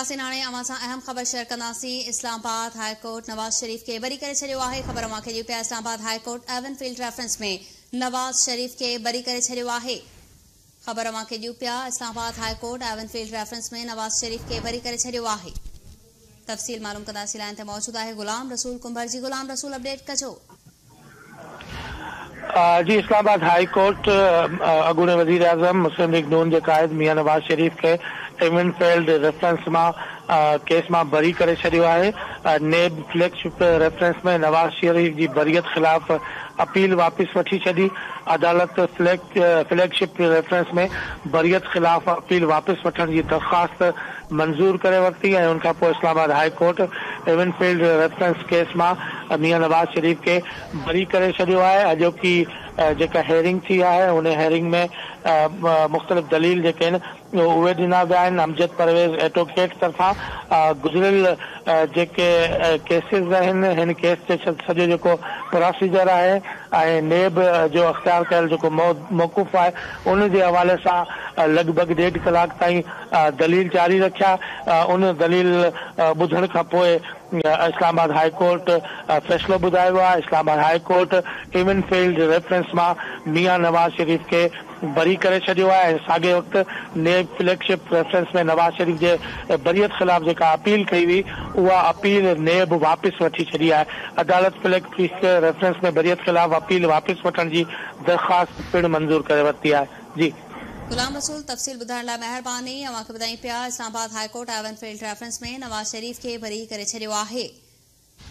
موٽياسين هاڻي اوهان سان اهم خبر شيئر ڪنداسين اسلام آباد هاء ڪورٽ نواز شريف کي بري ڪري ڇڏيو آهي خبر اوهان کي ڏيون پيا Islamabad high court Avenfield reference ۾ Nawaz Sharif کي بري ڪري ڇڏيو آهي خبر اوهان کي ڏيون پيا Islamabad high court Avenfield reference ۾ Nawaz Sharif کي بري ڪري ڇڏيو آهي تفصيل معلوم ڪنداسين لائن تي موجود آهي غلام رسول ڪنڀر جي غلام رسول اپڊيٽ ڪجو. جي اسلام آباد هاء ڪورٽ اڳوڻي وزيراعظم مسلم ليگ نون جي قائد ميان نواز شريف کي ايون فيلڊ ريفرنس مان ڪيس مان بري ڪري ڇڏيو آهي. NAB flagship reference ۾ Nawaz Sharif جي بريت خلاف اپيل واپس وٺي ڇڏي. عدالت فليگ شپ ريفرنس ۾ بريت خلاف اپيل واپس وٺڻ جي درخواست منظور ڪري ورتي ۽ ان کان پوء Islamabad high court Avenfield reference case مان ميان نواز شريف کي بري ڪري ڇڏيو آهي. اڄوڪي جيڪا هيئرنگ ٿي آهي ان هيئرنگ ۾ مختلف دليل جيڪي آهن اهي ڏنا ويا آهن. امجد پرويز ايڊووڪيٽ طرفان گذريل جيڪي ڪيسز آهن هن ڪيس جو سڄو جيڪو پراسيجر آهي ۽ نيب جو اختيار ڪيل جيڪو موقف آهي ان جي حوالي سان لڳ ڀڳ ڏيڍ ڪلاڪ تائين دليل جاري رکيا. ان دليل ٻڌڻ کان پوء اسلام آباد هاء ڪورٽ فيصلو ٻڌايو آهي. Islamabad high court Avenfield reference مان ميان نواز شريف کي بري ڪري ڇڏيو آهي ۽ ساڳئي وقت NAB flagship reference ۾ Nawaz Sharif جي بريت خلاف جيڪا اپيل ڪئي هئي اها اپيل نيب واپس وٺي ڇڏي آهي. عدالت فليگ شپ ريفرنس ۾ بريت خلاف اپيل واپس وٺڻ جي درخواست پڻ منظور ڪري ورتي آهي. جي. غلام رسول تفصيل ٻڌائڻ لاء مهرباني. اوهان کي ٻڌايون پيا Islamabad high court Avenfield reference ۾ Nawaz Sharif کي بري ڪري ڇڏيو آهي.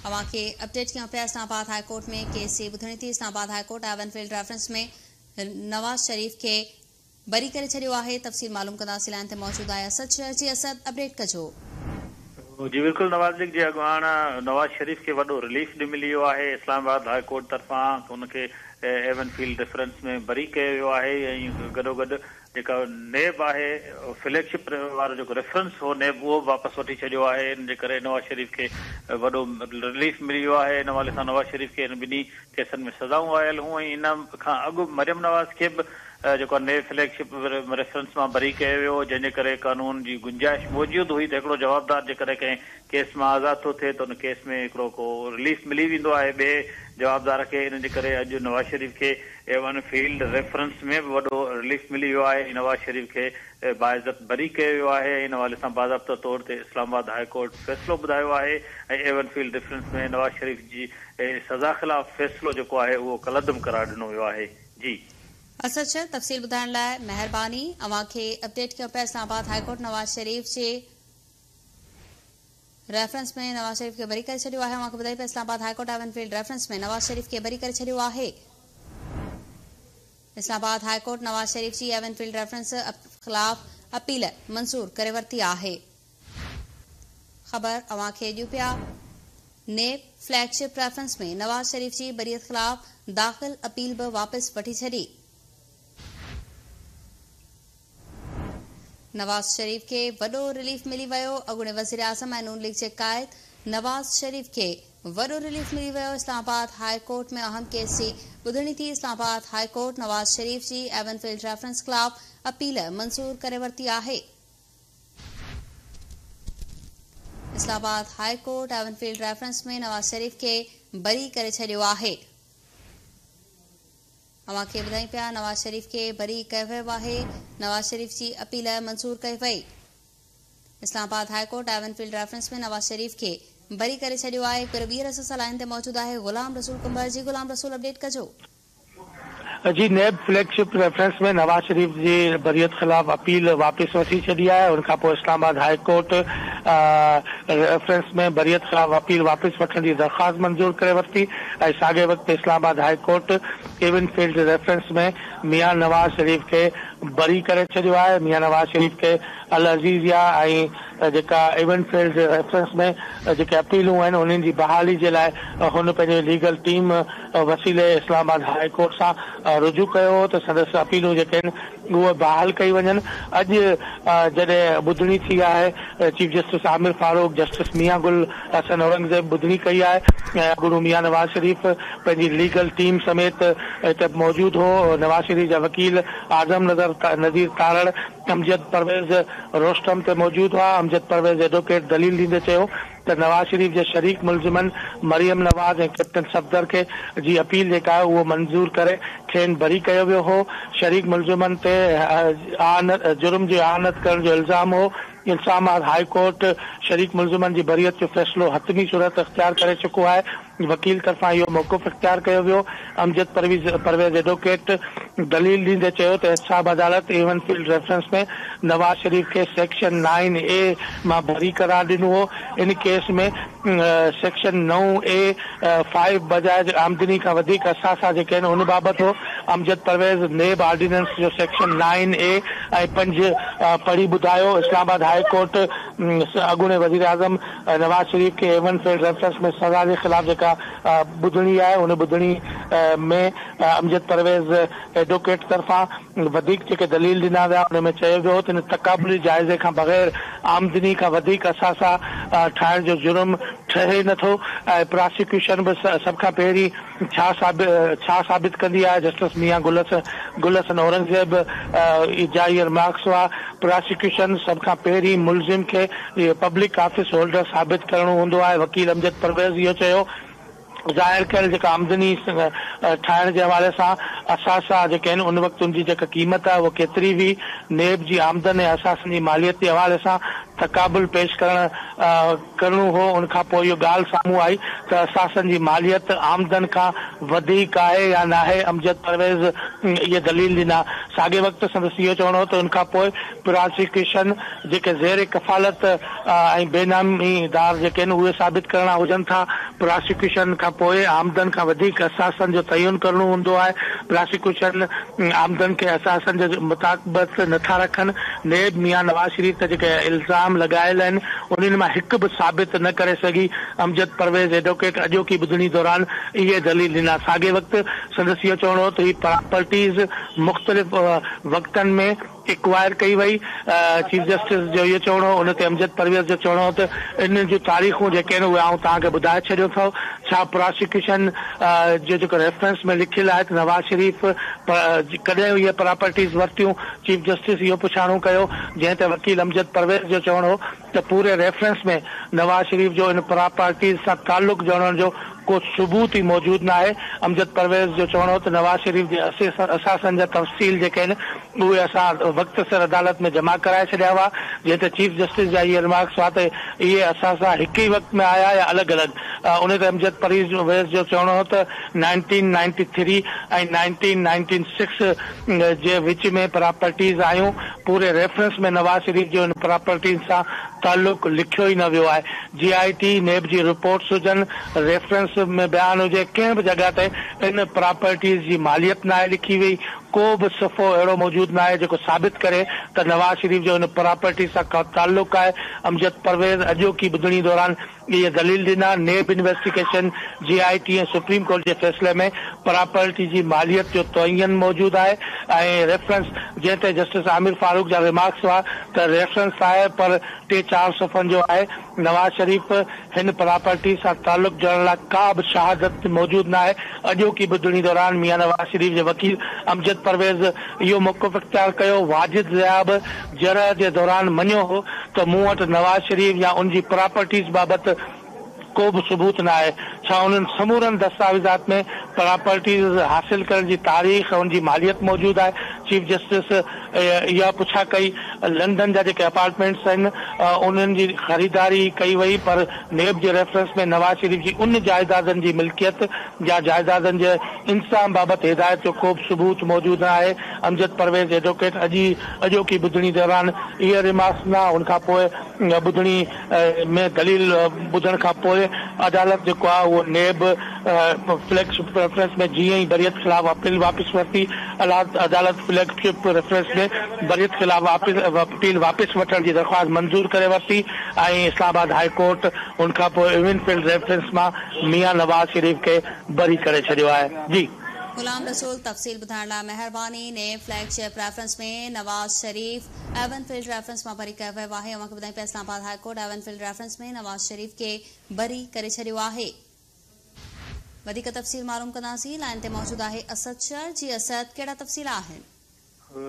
اوهان کي اپڊيٽ ڪيون پيا اسلام آباد هاء ڪورٽ ۾ ڪيس جي ٻڌڻي ٿي Islamabad high court Avenfield reference ۾ Nawaz Sharif کي بري ڪري ڇڏيو آهي. تفصيل معلوم ڪنداسين لائن تي موجود آهي اسد شهر جي اسد اپڊيٽ ڪجو. جي بلڪل نواز ليگ جي اڳواڻ نواز شريف کي وڏو رليف ملي ويو آهي اسلام آباد هاء ڪورٽ طرفان ان کي ايون فيلڊ ريفرنس ۾ بري ڪيو ويو آهي ۽ گڏوگڏ جيڪا نيب آهي فليگ شپ وارو جيڪو ريفرنس هو نيب اهو به واپس وٺي ڇڏيو آهي ان جي ڪري نواز شريف کي وڏو رليف ملي ويو آهي ان حوالي سان نواز شريف کي ان ٻنهي ڪيسن ۾ سزائون آيل هيون ۽ ان کان اڳ مريم نواز کي به جيڪو آهي نيب فليگ شپ ريفرنس مان بري ڪيو ويو جنهن جي ڪري قانون جي گنجائش موجود هئي ته هڪڙو جوابدار جيڪڏهن ڪنهن ڪيس مان آزاد ٿو ٿئي ته ان ڪيس ۾ هڪڙو ڪو رليف ملي ويندو آهي ٻئي جوابدار کي ان جي ڪري اڄ نواز شريف کي ايون فيلڊ ريفرنس ۾ به وڏو رليف ملي ويو آهي ۽ نواز شريف کي باعزت بري ڪيو ويو آهي ۽ ان حوالي سان باضابطه طور تي اسلام آباد هاء ڪورٽ فيصلو ٻڌايو آهي ۽ ايون فيلڊ ريفرنس ۾ نواز شريف جي سزا خلاف فيصلو جيڪو آهي اهو ڪالعدم قرار ڏنو ويو آهي جي. اسد شر تفصيل ٻڌائڻ لاء مهرباني. اوهان کي اپڊيٽ ڪيون پيا Islamabad high court Nawaz Sharif جي ريفرنس ۾ نواز شريف کي بري ڪري ڇڏيو آهي اوهان کي ٻڌايون پيا Islamabad high court Avenfield reference ۾ Nawaz Sharif کي بري ڪري ڇڏيو آهي اسلام آباد هاء ڪورٽ نواز شريف جي ايون فيلڊ ريفرنس خلاف اپيل منظور ڪري ورتي آهي. خبر اوهان کي ڏيون پيا NAB flagship reference ۾ Nawaz Sharif جي بريت خلاف داخل اپيل به واپس وٺي ڇڏي. نواز شريف کي وڏو رليف ملي ويو، اڳوڻي وزيراعظم ۽ نون ليگ جي قائد نواز شريف کي وڏو رليف ملي ويو، اسلام آباد هاء ڪورٽ ۾ اهم ڪيس جي ٻڌڻي ٿي، اسلام آباد هاء ڪورٽ نواز شريف جي ايون فيلڊ ريفرنس خلاف اپيل منظور ڪري ورتي آهي. Islamabad high court Avenfield reference ۾ Nawaz Sharif کي بري ڪري ڇڏيو آهي. اوهان کي ٻڌايون پيا نواز شريف کي بري ڪيو ويو آهي، نواز شريف جي اپيل منظور ڪئي وئي. Islamabad high court Avenfield reference ۾ Nawaz Sharif کي بري ڪري ڇڏيو آهي. هڪ ڀيرو ٻيهر اسان سان لائين تي موجود آهي غلام رسول ڪنڀر جي غلام رسول اپڊيٽ ڪجو. جي NAB flagship reference ۾ Nawaz Sharif جي بريت خلاف اپيل واپس وٺي ڇڏي آهي ان کان پوء اسلام آباد هاء ڪورٽ ريفرنس ۾ بريت خلاف اپيل واپس وٺڻ جي درخواست منظور ڪري ورتي ۽ ساڳئي وقت Islamabad high court Avenfield reference ۾ Mian Nawaz Sharif کي بري ڪري ڇڏيو آهي ميان نواز شريف کي العزيزيه ۽ جيڪا ايون فيلڊ ريفرنس ۾ جيڪي اپيلون آهن انهن جي بحالي جي لاء هن پنهنجي ليگل ٽيم وسيلي اسلام آباد هاء ڪورٽ سان رجوع ڪيو هو ته سندس اپيلون جيڪي آهن اهي بحال ڪئي وڃن. اڄ جڏهن ٻڌڻي ٿي آهي chief justice Aamer Farooq, justice Mian Gul Hassan Aurangzeb ٻڌڻي ڪئي آهي ۽ اڳوڻو ميان نواز شريف پنهنجي ليگل ٽيم سميت هتي موجود هو. نواز شريف جا وڪيل اعظم نظر نذير تارڙ، امجد پرويز روسٽرم تي موجود هئا. امجد پرويز ايڊووڪيٽ دليل ڏيندي چيو ته نواز شريف جي شريڪ ملزمن مريم نواز ۽ ڪيپٽن صفدر کي جي اپيل جيڪا آهي اهو منظور ڪري کين بري ڪيو ويو هو. شريڪ ملزمن تي جرم جي اعانت ڪرڻ جو الزام هو. اسلام آباد هاء ڪورٽ شريڪ ملزمن جي بريت جو فيصلو حتمي صورت اختيار ڪري چڪو آهي. وڪيل طرفان اهو موقف اختيار ڪيو ويو. امجد پرويز ايڊووڪيٽ دليل ڏيندي چيو ته احتساب عدالت Avenfield reference ۾ Nawaz Sharif کي سيڪشن نائن اي مان بري قرار ڏنو هو، ان ڪيس ۾ سيڪشن نو اي فائيو بجاء آمدني کان وڌيڪ اثاثا جيڪي آهن ان بابت هو. امجد پرويز نيب آرڊيننس جو سيڪشن نائن اي ۽ پنج پڙهي ٻڌايو. اسلام آباد هاء ڪورٽ اڳوڻي وزيراعظم نواز شريف کي ايون فيلڊ ريفرنس ۾ سزا جي خلاف جيڪا ٻڌڻي آهي ان ٻڌڻي ۾ امجد پرويز ايڊووڪيٽ طرفان وڌيڪ جيڪي دليل ڏنا ويا ان ۾ چيو ويو ته ان تقابلي جائزي کان بغير آمدني کان وڌيڪ اثاثا ٺاهڻ جو جرم ٺهي نٿو ۽ پراسيڪيوشن به سڀ کان پهرين ڇا ڇا ثابت ڪندي آهي؟ جسٽس ميان گل گل حسن اورنگزيب جا اهي رمارڪس هئا. پراسيڪيوشن سڀ کان پهرين ملزم کي پبلڪ آفيس هولڊر ثابت ڪرڻو هوندو آهي. وڪيل امجد پرويز اهو چيو ظاهر ڪيل جيڪا آمدني ٺاهڻ جي حوالي سان اثاثا جيڪي آهن ان وقت ان جي جيڪا قيمت آهي اها ڪيتري هئي، نيب جي آمدن ۽ اثاثن جي ماليت جي حوالي سان تقابل پيش ڪرڻ ڪرڻو هو، ان کان پوء اهو ڳالهه سامهون آئي ته اثاثن جي ماليت آمدن کان وڌيڪ آهي يا ناهي، امجد پرويز اهي دليل ڏنا. ساڳئي وقت سندس اهو چوڻ هو ته ان کان پوء پراسيڪيوشن جيڪي زير ڪفالت ۽ بي نامي دار جيڪي آهن اهي ثابت ڪرڻا هجن ٿا، پراسيڪيوشن کان پوء آمدن کان وڌيڪ اثاثن جو تعين ڪرڻو هوندو آهي، پراسيڪيوشن آمدن کي اثاثن جي مطابقت نٿا رکن، نيب ميان نواز شريف تي جيڪي الزام لڳايل آهن انهن مان هڪ به ثابت نه ڪري سگهي، امجد پرويز ايڊووڪيٽ اڄوڪي ٻڌڻي دوران اهي دليل ڏنا، ساڳئي وقت سندس اهو چوڻ هو ته هي پراپرٽيز مختلف وقتن ۾ ايڪوائر ڪئي وئي، چيف جسٽس جو اهو چوڻ هو، ان تي امجد پرويز جو چوڻ هو ته ان جون تاريخون جيڪي آهن اهي آئون توهان کي ٻڌائي ڇڏيو اٿو، ڇا پراسيڪيوشن جو جيڪو ريفرنس ۾ لکيل آهي ته نواز شريف ڪڏهن اهي پراپرٽيز ورتيون، چيف جسٽس اهو پڇاڻو ڪيو، جنهن تي وڪيل امجد پرويز جو چوڻ هو ته پوري ريفرنس ۾ نواز شريف جو ان پراپرٽيز سان تعلق جوڙڻ جو ڪو ثبوت ئي موجود ناهي. امجد پرويز جو چوڻ هو ته نواز شريف جي اثاثن جا تفصيل جيڪي آهن اهي اسان وقت سر عدالت ۾ جمع ڪرائي ڇڏيا هئا، جنهن تي چيف جسٽس جا اهي رمارڪس هئا ته اهي اثاثا هڪ ئي وقت ۾ آيا يا الڳ الڳ؟ ان تي امجد پرويز جو چوڻ هو ته nineteen ninety three ۽ nineteen ninety six جي وچ ۾ پراپرٽيز آيون، پوري ريفرنس ۾ نواز شريف جو ان پراپرٽيز سان تعلق لکيو ئي نه ويو آهي، جي آء ٽي، نيب جي رپورٽس هجن، ريفرنس ۾ بيان هجي، ڪنهن به جڳهه تي ان پراپرٽيز جي ماليت ناهي لکي وئي، ڪو به صفحو اهڙو موجود ناهي جيڪو ثابت ڪري ته نواز شريف جو ان پراپرٽي سان ڪو تعلق آهي، امجد پرويز اڄوڪي ٻڌڻي دوران اهي دليل ڏنا، NAB investigation, J I T ۽ supreme court جي فيصلي ۾ پراپرٽي جي ماليت جو تعين موجود آهي ۽ ريفرنس جنهن تي جسٽس عامر فاروق جا ريمارڪس هئا ته ريفرنس آهي پر ٽي چار صفحن جو آهي، نواز شريف هن پراپرٽي سان تعلق جوڙڻ لاء ڪا به شهادت موجود ناهي، اڄوڪي ٻڌڻي دوران ميان نواز شريف جي وڪيل امجد پرويز اهو موقف اختيار ڪيو، واجد ضياء به جرح جي دوران مڃيو هو ته مون وٽ نواز شريف يا ان جي پراپرٽيز بابت ڪو به ثبوت ناهي، ڇا انهن سمورن دستاويزات ۾ پراپرٽيز حاصل ڪرڻ جي تاريخ ۽ ان جي ماليت موجود آهي؟ چيف جسٽس اها پڇا ڪئي، لنڊن جا جيڪي اپارٽمينٽس آهن انهن جي خريداري ڪئي وئي پر نيب جي ريفرنس ۾ نواز شريف جي ان جائيدادن جي ملڪيت يا جائيدادن جي انتظام بابت هدايت جو ڪو به ثبوت موجود نه آهي، امجد پرويز ايڊووڪيٽ اڄ ئي اڄوڪي ٻڌڻي دوران اهي ريمارڪس ڏنا، ان کان پوء ٻڌڻي ۾ دليل ٻڌڻ کان پوء عدالت جيڪو آهي اهو اهو نيب فليگ شپ ريفرنس ۾ جيئن ئي بريت خلاف اپيل واپس ورتي، عدالت فليگ شپ ريفرنس ۾ بريت خلاف اپيل واپس وٺڻ جي درخواست منظور ڪري ورتي ۽ اسلام آباد هاء ڪورٽ ان کانپوء ايون فيلڊ ريفرنس مان ميان نواز شريف کي بري ڪري ڇڏيو آهي. جي. غلام رسول تفصيل ٻڌائڻ لاء مهرباني. NAB flagship reference ۾ Nawaz Sharif Avenfield reference مان بري ڪيو ويو آهي. اوهان کي ٻڌايون پيا Islamabad high court Avenfield reference ۾ Nawaz Sharif کي بري ڪري ڇڏيو آهي. وڌيڪ تفصيل معلوم ڪنداسين لائين تي موجود آهي اسد شر جي اسد ڪهڙا تفصيل آهن.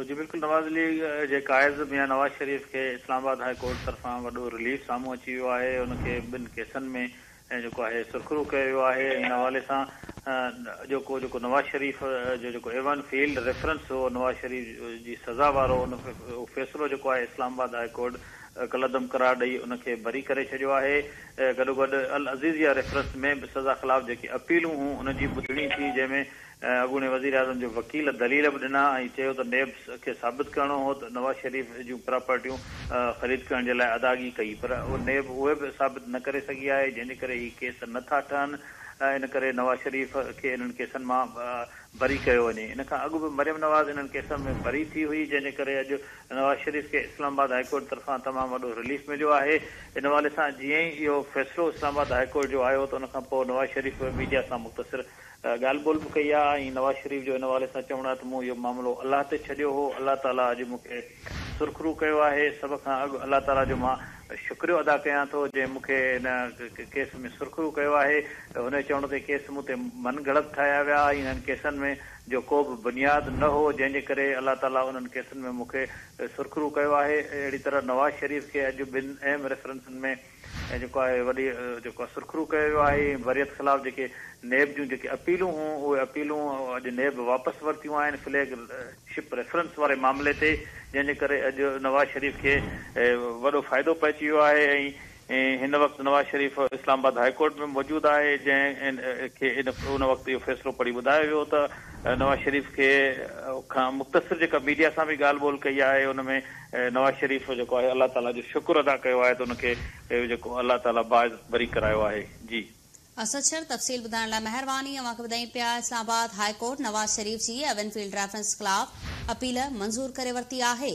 جي بلڪل نواز ليگ جي قائد ميان نواز شريف کي اسلام آباد هاء ڪورٽ طرفان وڏو رليف سامهون اچي ويو آهي ان کي ٻن ڪيسن ۾ جيڪو آهي سرخرو ڪيو ويو آهي ان حوالي سان جيڪو جيڪو نواز شريف جو جيڪو ايون فيلڊ ريفرنس هو نواز شريف جي سزا وارو ان فيصلو جيڪو آهي اسلام آباد هاء ڪورٽ ڪالعدم قرار ڏئي ان کي بري ڪري ڇڏيو آهي. گڏوگڏ العزيزيه ريفرنس ۾ به سزا خلاف جيڪي اپيلون هيون ان جي ٻڌڻي ٿي جنهن ۾ اڳوڻي وزيراعظم جو وڪيل دليل به ڏنا ۽ چيو ته نيب کي ثابت ڪرڻو هو ته نواز شريف جون پراپرٽيون خريد ڪرڻ جي لاء ادائگي ڪئي پر نيب اهي به ثابت نه ڪري سگهي آهي جنهن جي ڪري هي ڪيس نه ٿا ٺهن ان ڪري نواز شريف کي انهن ڪيسن مان بري ڪيو وڃي. ان کان اڳ به مريم نواز انهن ڪيسن ۾ بري ٿي هئي جنهن جي ڪري اڄ نواز شريف کي اسلام آباد هائي ڪورٽ طرفان تمام وڏو رليف مليو آهي. ان حوالي سان جيئن ئي اهو فيصلو اسلام آباد هائي ڪورٽ جو آيو ته ان کان پوء نواز شريف ميڊيا سان مختصر ڳالهه ٻولهه به ڪئي آهي ۽ نواز شريف جو ان حوالي سان چوڻ آهي ته مون اهو معاملو الله تي ڇڏيو هو، الله تعاليٰ اڄ مون کي سرخرو ڪيو آهي، سڀ کان اڳ الله تعاليٰ جو مان شڪريو ادا ڪيان ٿو جنهن مون کي هن ڪيس ۾ سرخرو ڪيو آهي. هن جي چوڻ تي ڪيس مون تي من گهڙت ٺاهيا ويا ۽ انهن ڪيسن ۾ جو ڪو به بنياد نه هو جنهن جي ڪري الله تعاليٰ انهن ڪيسن ۾ مون کي سرخرو ڪيو آهي. اهڙي طرح نواز شريف کي اڄ ٻن اهم ريفرنسن ۾ جيڪو آهي وڏي جيڪو آهي سرخرو ڪيو ويو آهي ۽ بريت خلاف جيڪي نيب جون جيڪي اپيلون هيون اهي اپيلون اڄ نيب واپس ورتيون آهن فليگ شپ ريفرنس واري معاملي تي جنهن جي ڪري اڄ نواز شريف کي وڏو فائدو پهچي ويو آهي ۽ هن وقت نواز شريف اسلام آباد هائي ڪورٽ ۾ موجود آهي جنهن کي ان وقت اهو فيصلو پڙهي ٻڌايو ويو ته نواز شريف کي کان مختصر جيڪا ميڊيا سان به ڳالهه ٻولهه ڪئي آهي ان ۾ نواز شريف جيڪو آهي الله تعاليٰ جو شڪر ادا ڪيو آهي ته ان کي جيڪو الله تعاليٰ باعزت بري ڪرايو آهي جي. اسد شر تفصيل ٻڌائڻ لاء مهرباني اوهان کي ٻڌايون پيا اسلام آباد هائي ڪورٽ نواز شريف جي ايون فيلڊ ريفرنس خلاف اپيل منظور ڪري ورتي آهي.